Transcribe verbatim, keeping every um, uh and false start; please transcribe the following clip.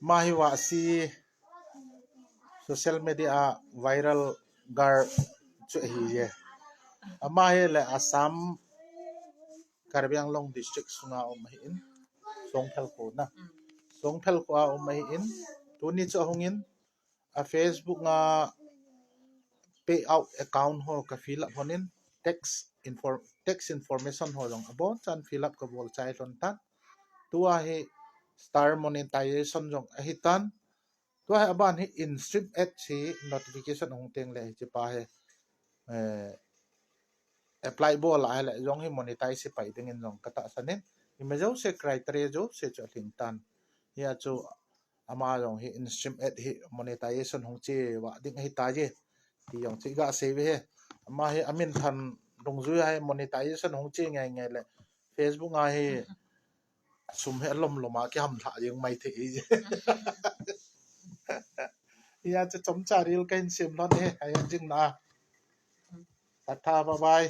Ama hi Vahsi social media viral girl chu ahi e. Ama hi le Assam Karbi Anglong district sunga um ahin, Songphel kho na. Songphel kho a um ahin, tuni chu ahungin, a Facebook a payout account ho ka fill up honin, tax infor-, tax information ho jong abonchan fill up ka bol chai lhon tan. Tua hi star monetization jong ahi tan. Tua hi aban hi in-stream ads hi notification hung teng le hiche pa hi, eh, apply bol a hile jong hi monetize hi pai dingin jong ka tahsan in. Ima jouse criteria jouse chu alhing tan. Hia chu ama jong hi in-stream ad hi monetization hung che va ding ahi tai. Ti jong chu iga sei ve hi. Ama hi amin than dungjui a hi monetization hung che ngai ngai le Facebook a hi sum hi alom lom a kiham lha jeng mai thei. Hia chu chomcha reel kahin sem lhon e, ahin jing na. Tata, bye bye.